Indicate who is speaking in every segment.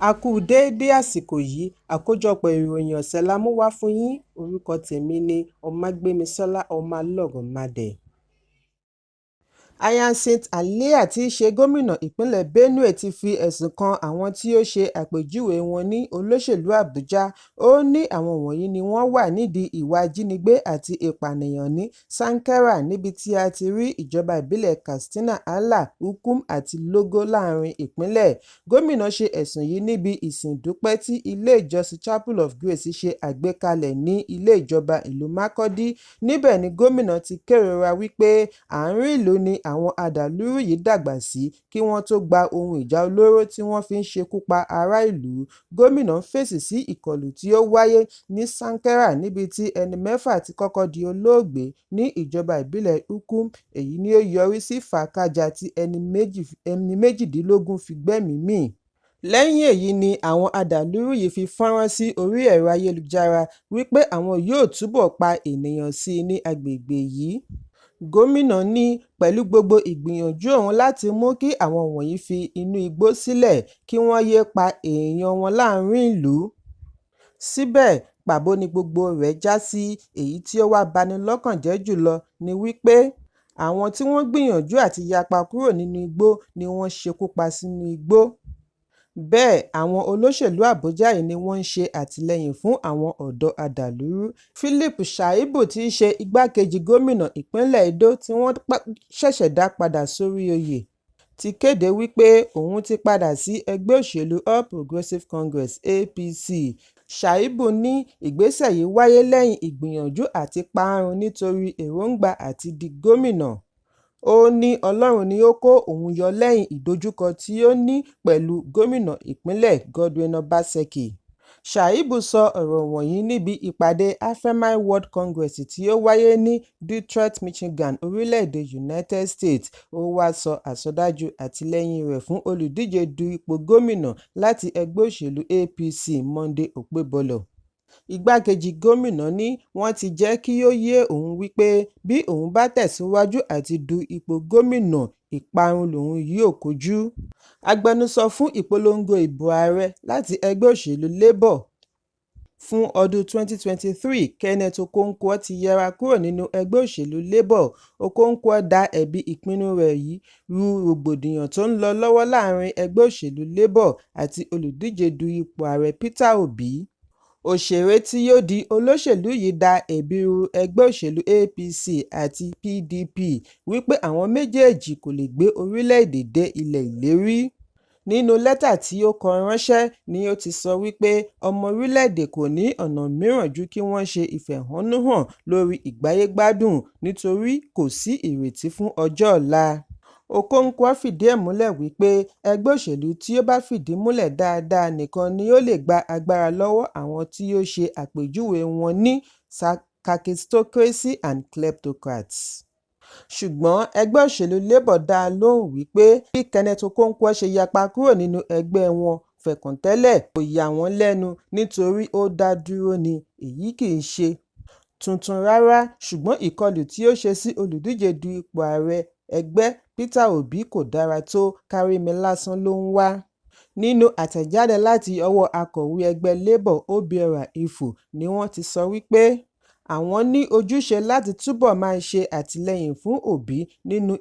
Speaker 1: A kú déédé àsìkò yìí. Àkójọpọ̀ ìròyìn ọ̀sẹ̀ la mú wá fún yín. Orúkọ tèmi ni Ọmágbémisọ́lá Ọmọlọ́rọ̀mádé. Hyacinth Alia tí í ṣe gómìnà ìpínlẹ̀ Benue ti fi ẹ̀sùn kan àwọn tí ó ṣe àpèjúwe wọn ní olóṣèlú Àbújá. Ó ní àwọn wọ̀nyí ni wọ́n wà nídìí ìwà ìjínigbé àti ìpànìyàn ní Sankera, níbi tí a ti rí ìjọba ìbílẹ̀ Katsina Ala, Ukum àti Logo láàárín ìpínlẹ̀. Gómìnà ṣe ẹ̀sùn yìí níbi ìsìn ìdúpẹ́ tí ilé ìjọsìn Chapel of Grace ṣe àgbékalẹ̀ ní ilé ìjọba ìlú Makurdi. Níbẹ̀ ni gómìnà ti kérora wípé àárín ìlú ni àwọn adàlúrú yìí dàgbà sí kí wọ́n tó gba ohun ìjà olóró tí wọ́n fi ń ṣekú pa ará ìlú. Gómìnà fèsì sí ìkọlù tí ó wáyé ní Sankera níbi tí ẹni mẹ́fà ti kọ́kọ́ di olóògbé ní ìjọba ìbílẹ̀ Ukum, èyí ni ó yọrí sí fàákájàá tí ẹni 18 fi gbẹ́mìí mì. Lẹ́yìn èyí ni àwọn adàlúrú yìí fi fọ́nrán sí orí ẹ̀rọ ayélujára wípé àwọn yóò túbọ̀ pa ènìyàn sí i ní agbègbè yìí. Gómìnà ní pẹ̀lú gbogbo ìgbìyànjú òun láti mú kí àwọn wọ̀nyí fi inú igbó sílẹ̀ kí wọ́n yéé pa èèyàn wọn láàárín ìlú, síbẹ̀ pàbó ni gbogbo rẹ̀ já sí. Èyí tí ó wá bani lọ́kàn jẹ́ jùlọ ni wípé àwọn tí wọ́n gbìyànjú àti yapa kúrò nínú igbó ni wọ́n ṣekú pa sínú igbó. Bẹ́ẹ̀ àwọn olóṣèlú Àbújá yìí ni wọ́n ń ṣe àtìlẹ́yìn fún àwọn ọ̀dọ́ adàlúrú. Philip Shaibu tí í ṣe igbákejì gómìnà ìpínlẹ̀ Edo tí wọ́n ṣẹ̀ṣẹ̀ dá padà sórí oyè ti kéde wípé òun ti padà sí ẹgbẹ́ òṣèlú All Progressives Congress (APC). Shaibu ní ìgbésẹ̀ yìí wáyé lẹ́yìn ìgbìyànjú àti pa á run nítorí èròńgbà àti di gómìnà. Ó ní Ọlọ́run ni ó kó òun yọ lẹ́yìn ìdojúkọ tí ó ní pẹ̀lú gómìnà ìpínlẹ̀ Godwin Obaseki. Shaibu sọ ọ̀rọ̀ wọ̀nyí níbi ìpàdé Afrema World Congress tí ó wáyé ní Detroit, Michigan, orílẹ̀-èdè United States. Ó wáá sọ àsọdájú àtìlẹ́yìn rẹ̀ fún olùdíje du ipò gómìnà láti ẹgbẹ́ òṣèlú APC Monday Okpebholo. Igbákejì gómìnà ní wọ́n ti jẹ́ kí ó yé òun wípé bí òun bá tẹ̀síwájú àti du ipò gómìnà, ìparun lòun yóò kojú. Agbẹnusọ fún ìpolongo ìbò ààrẹ láti ẹgbẹ́ òṣèlú Labour fún ọdún 2023, Kenneth Okonkwo ti yẹra kúrò nínú ẹgbẹ́ òṣèlú Labour. Okonkwo da ẹ̀bi ìpinnu rẹ̀ yìí ru rògbòdìyàn tó ń lọ lọ́wọ́ láàárín ẹgbẹ́ òṣèlú Labour àti olùdíje du ipò ààrẹ Peter Obi. Òṣèré tí ó di olóṣèlú yìí da ẹ̀bi ru ẹgbẹ́ òṣèlú APC àti PDP wípé àwọn méjèèjì kò lè gbé orílẹ̀-èdè dé ilẹ̀ ìlérí. Nínú lẹ́tà tí ó kọ ránṣẹ́ ni ó ti sọ wípé ọmọ orílẹ̀-èdè kò ní ọ̀nà mìíràn ju kí wọ́n ṣe ìfẹ̀hónúhàn lórí ìgbáyé-gbádùn nítorí kò sí ìrètí fún ọjọ́ ọ̀la. Okonkwo fìdí ẹ̀ múlẹ̀ wípé ẹgbẹ́ òṣèlú tí ó bá fìdí múlẹ̀ dáadáa nìkan ni ó lè gba agbára lọ́wọ́ àwọn tí ó ṣe àpèjúwe wọn ní kakistocracy and kleptocrats. Ṣùgbọ́n ẹgbẹ́ òṣèlú Labour dá a lóhùn wípé bí Kenneth Okonkwo ṣe yapa kúrò nínú ẹgbẹ́ wọn fẹ̀kàntẹ́lẹ̀ kò yà wọ́n lẹ́nu nítorí ó dá dúró ni, èyí kì í ṣe tuntun rárá, ṣùgbọ́n ìkọlù tí ó ṣe sí olùdíje du ipò ààrẹ ẹgbẹ́ Peter Obi kò dára tó, kárími lásán ló ń wá. Nínú àtẹ̀jáde láti ọwọ́ akọ̀wé ẹgbẹ́ Labour Obiora Ifoh ni wọ́n ti sọ wípé àwọn ní ojúṣe láti túbọ̀ máa ṣe àtìlẹ́yìn fún Obi nínú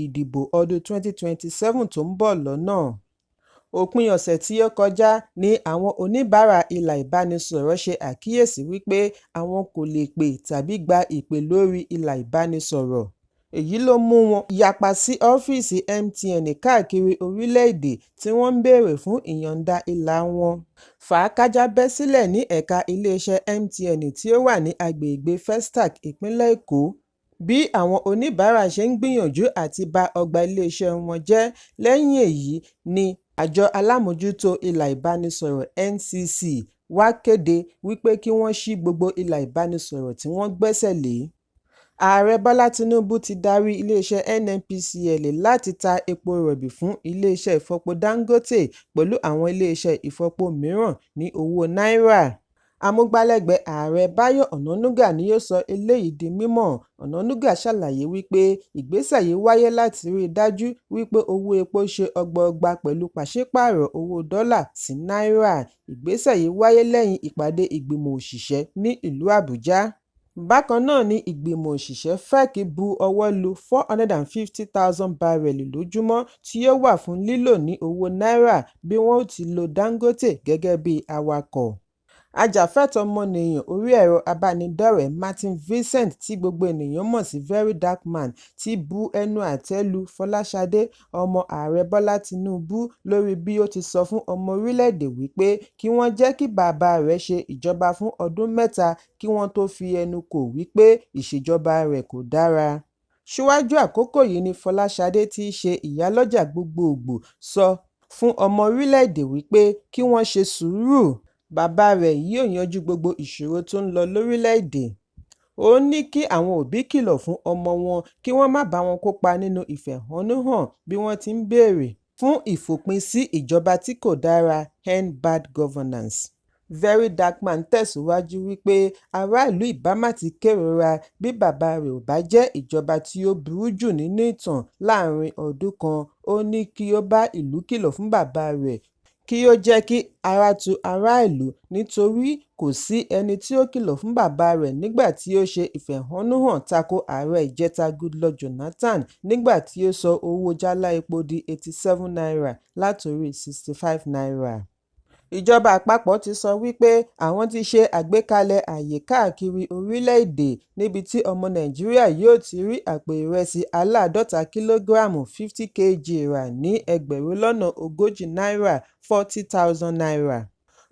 Speaker 1: ìdìbò ọdún 2027 tó ń bọ̀ lọ́nà. Òpin ọ̀sẹ̀ tí ó kọjá ní àwọn oníbàárà ilà ìbánisọ̀rọ̀ ṣe àkíyèsí wípé àwọn kò lè pè tàbí gba ìpè lórí ilà ìbánisọ̀rọ̀. Èyí ló mú wọn yapa sí ọ́fíìsì MTN káàkiri orílẹ̀-èdè tí wọ́n ń béèrè fún ìyọ̀ǹda ilà wọn. Fàákájàá bẹ́ sílẹ̀ ní ẹ̀ka iléeṣẹ́ MTN tí ó wà ní agbègbè Festac, ìpínlẹ̀ Èkó, bí àwọn oníbàárà ṣe ń gbìyànjú àti ba ọgbà iléeṣẹ́ wọn jẹ́. Lẹ́yìn èyí ni àjọ alámòójútó ilà ìbánisọ̀rọ̀ NCC wá kéde wípé kí wọ́n ṣí gbogbo ilà ìbánisọ̀rọ̀ tí wọ́n gbẹ́sẹ̀ lé. Ààrẹ Bọ́lá Tinubu ti darí iléeṣẹ́ NNPCL láti ta epo rọ̀bì fún iléeṣẹ́ ìfọpo Dangote pẹ̀lú àwọn iléeṣẹ́ ìfọpo mìíràn ní owó náírà. Amúgbálẹ́gbẹ̀ẹ́ Ààrẹ Báyọ̀ Ọ̀nànúgà ni ó sọ eléyìí di mímọ̀. Ọ̀nànúgà ṣàlàyé wípé ìgbésẹ̀ yìí wáyé láti ríi dájú wípé owó epo ṣe ọgbọọgba pẹ̀lú pàṣípààrọ̀ owó dọ́là sí náírà. Ìgbésẹ̀ yìí wáyé lẹ́yìn ìpàdé ìgbìmọ̀ òṣìṣẹ́ ní ìlú Àbújá. Bákan náà ni ìgbìmọ̀ òṣìṣẹ́ FEC bu ọwọ́ lu 450,000 bárẹ́ẹ̀lì lójúmọ́ tí yóò wà fún lílò ní owó náírà bí wọn ó ti lo Dangote gẹ́gẹ́ bí awakọ̀. Ajàfẹ́tọ̀ọ́-ọmọnìyàn orí ẹ̀rọ abánidọ́rẹ̀ẹ́ Martin Vincent tí gbogbo ènìyàn mọ̀ sí VeryDarkMan ti bu ẹnu àtẹ́ lu Fọláṣadé, ọmọ Ààrẹ Bọ́lá Tinubu lórí bí ó ti sọ fún ọmọ orílẹ̀-èdè wípé kí wọ́n jẹ́ kí bàbá rẹ̀ ṣe ìjọba fún ọdún mẹ́ta kí wọ́n tó fi ẹnu kò wípé ìṣèjọba rẹ̀ kò dára. Síwájú àkókò yìí ni Fọláṣadé tí í ṣe ìyálọ́jà gbogboògbò sọ fún ọmọ orílẹ̀-èdè wípé kí wọ́n ṣe sùúrù, bàbá rẹ̀ yóò yanjú gbogbo ìṣòro tó ń lọ lórílẹ̀-èdè. Ó ní kí àwọn òbí kìlọ̀ fún ọmọ wọn kí wọ́n má bá wọn kópa nínú ìfẹ̀hónúhàn bí wọ́n ti ń béèrè fún ìfòpin sí ìjọba tí kò dára (End Bad Governance). VeryDarkMan tẹ̀síwájú wípé ará ìlú ìbá má ti kérora bí bàbá rẹ̀ ò bá jẹ́ ìjọba tí ó burú jù nínú ìtàn láàárín ọdún kan. Ó ní kí ó bá ìlú kìlọ̀ fún bàbá rẹ̀ kí ó jẹ́ kí ara tu ará ìlú nítorí kò sí ẹni tí ó kìlọ̀ fún bàbá rẹ̀ nígbà tí ó ṣe ìfẹ̀hónúhàn tako ààrẹ ìjẹta Goodluck Jonathan nígbà tí ó sọ owó jálá epo di ₦87 látorí ₦65. Ìjọba àpapọ̀ ti sọ wípé àwọn ti ṣe àgbékalẹ̀ àyè káàkiri orílẹ̀-èdè níbi tí ọmọ Nàìjíríà yóò ti rí àpò ìrẹsì aláàdọ́ta kìlógíráàmù 50 kg rà ní ẹgbẹ̀rún lọ́nà ogójì náírà ₦40,000.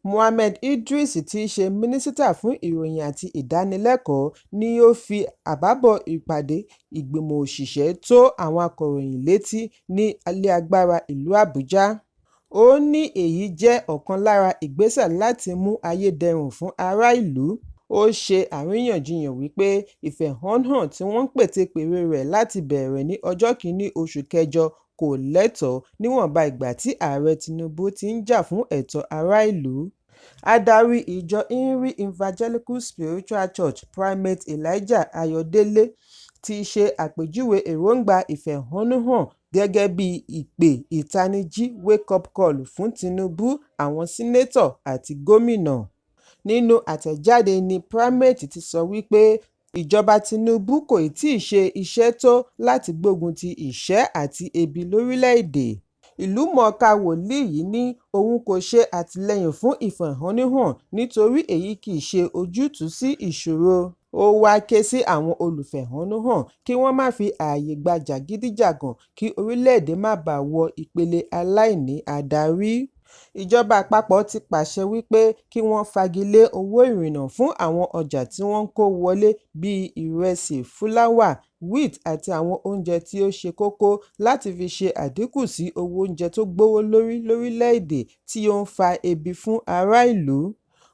Speaker 1: Mohammed Idris tí í ṣe Mínísítà fún Ìròyìn àti Ìdánilẹ́kọ̀ọ́ ni ó fi àbábọ̀ ìpàdé ìgbìmọ̀ òṣìṣẹ́ tó àwọn akọ̀ròyìn létí ní ilé agbára ìlú Àbújá. Ó ní èyí jẹ́ ọ̀kan lára ìgbésẹ̀ láti mú ayé dẹrùn fún ará ìlú. Ó ṣe àríyànjiyàn wípé ìfẹ̀hónúhàn tí wọ́n ń pètepèrò rẹ̀ láti bẹ̀rẹ̀ ní ọjọ́ 1 oṣù kẹjọ kò lẹ́tọ̀ọ́ níwọ̀nba ìgbà tí Ààrẹ Tinubu ti ń jà fún ẹ̀tọ́ ará ìlú. Adarí ìjọ Inri Evangelical Spiritual Church Primate Elijah Ayọ̀délé ti ṣe àpèjúwe èròńgbà ìfẹ̀hónúhàn gẹ́gẹ́ bíi ìpè ìtanijí (wake-up call) fún Tinubu, àwọn sínátọ̀ àti gómìnà. Nínú àtẹ̀jáde ní Primate ti sọ wípé ìjọba Tinubu kò tíì ṣe iṣẹ́ tó láti gbógun ti ìṣẹ́ àti ebi lórílẹ̀-èdè. Ìlúmọ̀ọ́ká wòlíì yìí ní òun kò ṣe àtìlẹ́yìn fún ìfẹ̀hónúhàn nítorí èyí kì í ṣe ojútùú sí ìṣòro. Ó wá ké sí àwọn olùfẹ̀hónúhàn kí wọ́n má fi ààyè gba jàgídíjàgan kí orílẹ̀-èdè má baà wọ ìpele aláìní-adarí. Ìjọba àpapọ̀ ti pàṣẹ wípé kí wọ́n fagilé owó ìrìnnà fún àwọn ọjà tí wọ́n ń kó wọlé bíi ìrẹsì, fúláwà, wheat àti àwọn oúnjẹ tí ó ṣe kókó láti fi ṣe àdínkù sí owó oúnjẹ tó gbówó lórí lórílẹ̀-èdè tí ó ń fa ebi fún ará ìlú.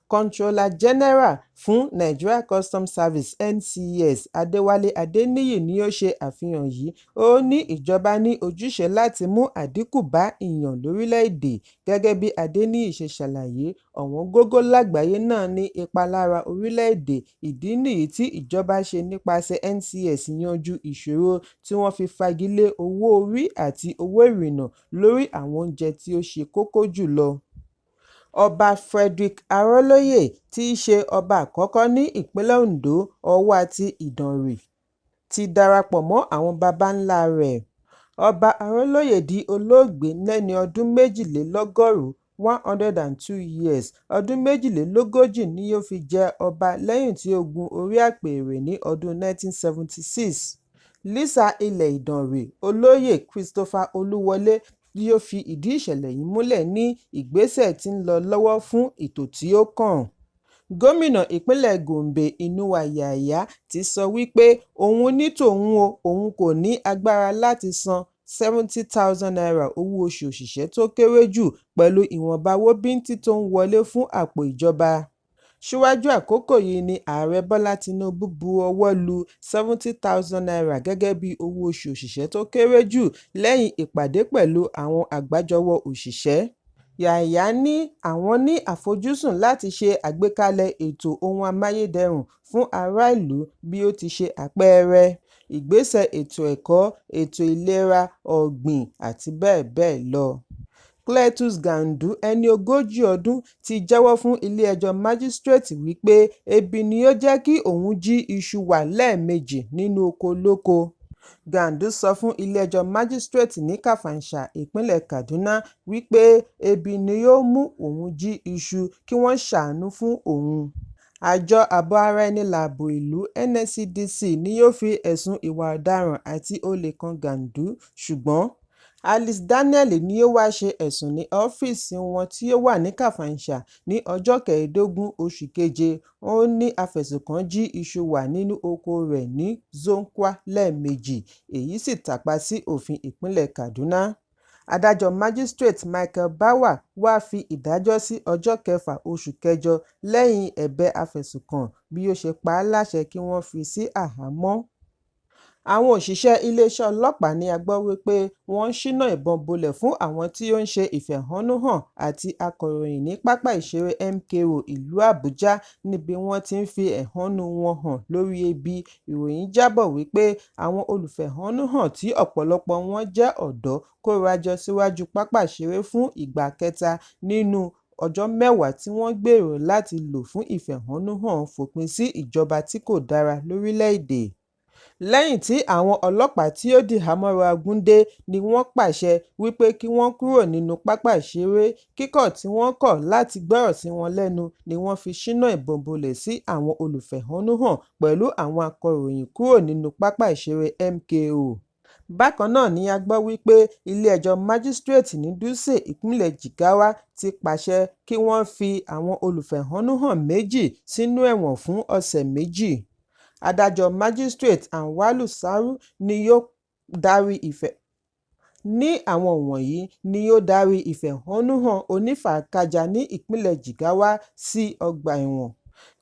Speaker 1: Comptroller General fún Nigeria Customs Service (NCS) Adéwálé Adéníyì ni ó ṣe àfihàn yìí. Ó ní ìjọba ní ojúṣe láti mú àdínkù bá ìyàn lórílẹ̀-èdè. Gẹ́gẹ́ bí Adéníyì ṣe ṣàlàyé, ọ̀wọ́ngógó lágbàáyé náà ní ipa lára orílẹ̀-èdè, ìdí nìyí tí ìjọba ṣe nípasẹ̀ NCS yanjú ìṣòro tí wọ́n fi fagilé owó orí àti owó ìrìnnà lórí àwọn oúnjẹ tí ó ṣe kókó jùlọ. Ọba Frederick Arólóyè tí í ṣe ọba àkọ́kọ́ ní ìpínlẹ̀ Ondo, Ọ̀wọ̀ àti Ìdànrè ti darapọ̀ mọ́ àwọn baba ńlá rẹ̀. Ọba Arólóyè di olóògbé lẹ́ni ọdún méjìlélọ́gọ́rùn-ún (102 years), ọdún méjìlélógójì ni ó fi jẹ ọba lẹ́yìn tí ó gun orí apèrè ní ọdún 1976. Lísà ilẹ̀ Ìdànrè Olóyè Christopher Olúwọlé tí ó fi ìdí ìṣẹ̀lẹ̀ yìí múlẹ̀ ní ìgbésẹ̀ tí ń lọ lọ́wọ́ fún ètò tí ó kàn. Gómìnà ìpínlẹ̀ Gombe Inuwa Yahaya ti sọ wípé òun ní tòun o, òun kò ní agbára láti san ₦70,000 owó oṣù òṣìṣẹ́ tó kéré jù pẹ̀lú ìwọ̀nba owó bíntín tó ń wọlé fún àpò ìjọba. Síwájú àkókò yìí ni Ààrẹ Bọ́lá Tinubu bu ọwọ́ lu ₦70,000 gẹ́gẹ́ bí owó oṣù òṣìṣẹ́ tó kéré jù lẹ́yìn ìpàdé pẹ̀lú àwọn àgbájọwọ́ òṣìṣẹ́. Yàyà ní àwọn ní àfojúsùn láti ṣe àgbékalẹ̀ ètò ohun amáyédẹrùn fún ará ìlú bí ó ti ṣe àpẹẹrẹ ìgbésẹ̀ ètò ẹ̀kọ́, ètò ìlera, ọ̀gbìn àti bẹ́ẹ̀ bẹ́ẹ̀ lọ. Cletus Ngandu, ẹni 40 ọdún, ti jẹ́wọ́ fún ilé-ẹjọ́ májísíréètì wípé ebi ni ó jẹ́ kí òun jí iṣu wà lẹ́ẹ̀mejì nínú oko olóko. Ngandu sọ fún ilé-ẹjọ́ májísíréètì ní Kafanchan, ìpínlẹ̀ Kaduna, wípé ebi ni ó mú òun jí iṣu kí wọ́n ṣàánú fún òun. Àjọ Ààbò Ara Ẹni Láàbò Ìlú (NSCDC) ni ó fi ẹ̀sùn ìwà ọ̀daràn àti olè kan Ngandu, ṣùgbọ́n Alice Daniel ni ó wá ṣe ẹ̀sùn ní ọ́fíìsì wọn tí ó wà ní Kafanchan ní ọjọ́ 15 oṣù Keje. Ó ní afẹ̀sùnkàn jí iṣu wà nínú oko rẹ̀ ní Zonkwa lẹ́ẹ̀mejì, èyí sì tàpá sí òfin ìpínlẹ̀ Kaduna. Adájọ́ Májísíréètì Michael Bauer wá fi ìdájọ́ sí ọjọ́ 6 oṣù Kẹjọ lẹ́yìn ẹ̀bẹ̀ afẹ̀sùnkàn bí ó ṣe pa á láṣẹ kí wọ́n fi sí àhámọ́. Àwọn òṣìṣẹ́ iléeṣẹ́ ọlọ́pàá ní a gbọ́ wípé wọ́n ṣínà ìbọn bolẹ̀ fún àwọn tí ó ń ṣe ìfẹ̀hónúhàn àti akọ̀ròyìn ní pápá ìṣeré MKO ìlú Àbújá níbi wọ́n ti ń fi ẹ̀hónú wọn hàn lórí ebi. Ìròyìn jábọ̀ wípé àwọn olùfẹ̀hónúhàn tí ọ̀pọ̀lọpọ̀ wọn jẹ́ ọ̀dọ́ kórajọ síwájú pápá ìṣeré fún ìgbà kẹta nínú ọjọ́ mẹ́wàá tí wọ́n gbèrò láti lò fún ìfẹ̀hónúhàn fòpin sí ìjọba tí kò dára lórílẹ̀-èdè. Lẹ́yìn tí àwọn ọlọ́pàá tí ó dìhámọ́ra ogun dé ní wọ́n pàṣẹ wípé kí wọ́n kúrò nínú pápá ìṣeré, kíkọ̀ tí wọ́n kọ̀ láti gbọ́rọ̀ sí wọn lẹ́nu ni wọ́n fi ṣínà ìbọn bolẹ̀ sí àwọn olùfẹ̀hónúhàn pẹ̀lú àwọn akọ̀ròyìn kúrò nínú pápá ìṣeré MKO. Bákan náà ni a gbọ́ wípé ilé-ẹjọ́ májísíréètì ní Dutse, ìpínlẹ̀ Jigawa ti pàṣẹ kí wọ́n fi àwọn olùfẹ̀hónúhàn méjì sínú ẹ̀wọ̀n fún ọ̀sẹ̀ méjì. Adájọ́ Májísíréètì Auwalu Sarau ní àwọn wọ̀nyí ni ó darí ìfẹ̀hónúhàn onífàákàjà ní ìpínlẹ̀ Jigawa sí ọgbà ẹ̀wọ̀n,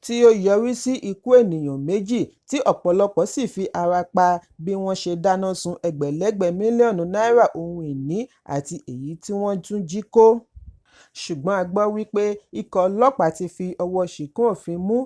Speaker 1: tí ó yọrí sí ikú ènìyàn méjì tí ọ̀pọ̀lọpọ̀ sì fi ara pa bí wọ́n ṣe dáná sun ẹgbẹ̀lẹ́gbẹ̀ mílíọ̀nù náírà ohun ìní àti èyí tí wọ́n tún jí kó. Ṣùgbọ́n a gbọ́ wípé ikọ̀ ọlọ́pàá ti fi ọwọ́ ṣìkún òfin mú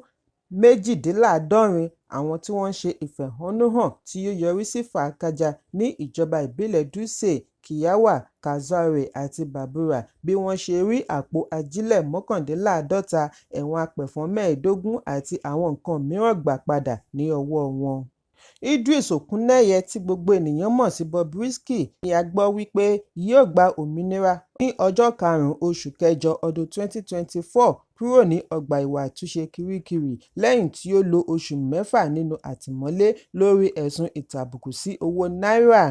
Speaker 1: 78 àwọn tí wọ́n ń ṣe ìfẹ̀hónúhàn tí ó yọrí sí fàákàjà ní ìjọba ìbílẹ̀ Dutse, Kiyawa, Kazaure àti Babura bí wọ́n ṣe rí àpò ajílẹ̀ 49, ẹ̀wọ̀n apẹ̀fọn 15 àti àwọn nǹkan mìíràn gbà padà ní ọwọ́ wọn. Idris Okuneye tí gbogbo ènìyàn mọ̀ sí Bobrisky ni a gbọ́ wípé yóò gba òmìnira ní ọjọ́ 5 oṣù Kẹjọ ọdún 2024 kúrò ní ọgbà ẹ̀wọ̀n àtúnṣe Kiríkirì lẹ́yìn tí ó lo oṣù mẹ́fà nínú àtìmọ́lé lórí ẹ̀sùn ìtàbùkù sí owó náírà.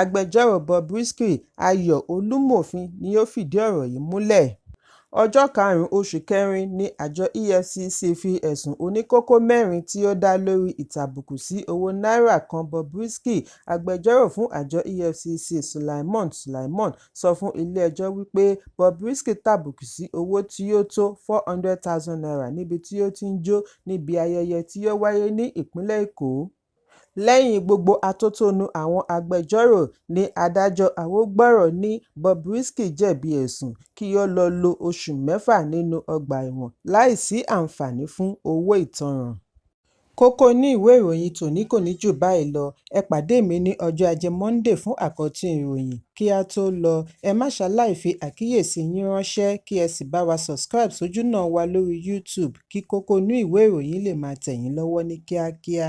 Speaker 1: Agbẹjọ́rò Bobrisky, Ayọ̀ Olúmọ̀fin ni ó fìdí ọ̀rọ̀ yìí múlẹ̀. Ọjọ́ 5 oṣù Kẹrin ni àjọ EFCC fi ẹ̀sùn oníkókó mẹ́rin tí ó dá lórí ìtàbùkù sí owó náírà kan Bobrisky. Agbẹjọ́rò fún àjọ EFCC, Sulaiman Sulaiman, sọ fún ilé-ẹjọ́ wípé Bobrisky tàbùkù sí owó tí ó tó ₦400,000 níbi tí ó ti ń jó níbi ayẹyẹ tí ó wáyé ní ìpínlẹ̀ Èkó. Lẹ́yìn gbogbo atótónu àwọn agbẹjọ́rò ní adájọ́ Awogboro ní Bobrisky jẹ̀bi ẹ̀sùn, kí ó lọ lo oṣù mẹ́fà nínú ọgbà ẹ̀wọ̀n láì sí àǹfààní fún owó ìtanràn. Kókó inú ìwé ìròyìn tòní kò ní jù báyìí lọ. Ẹ pàdé mi ní ọjọ́ Ajé Monday fún àkọ́tún ìròyìn. Kí á tó lọ, ẹ má ṣaláì fi àkíyèsí yín ránṣẹ́ kí ẹ sì bá wa subscribe sójúnà wa lórí YouTube kí kókó inú ìwé ìròyìn lè máa tẹ̀ yín lọ́wọ́ ní kíákíá.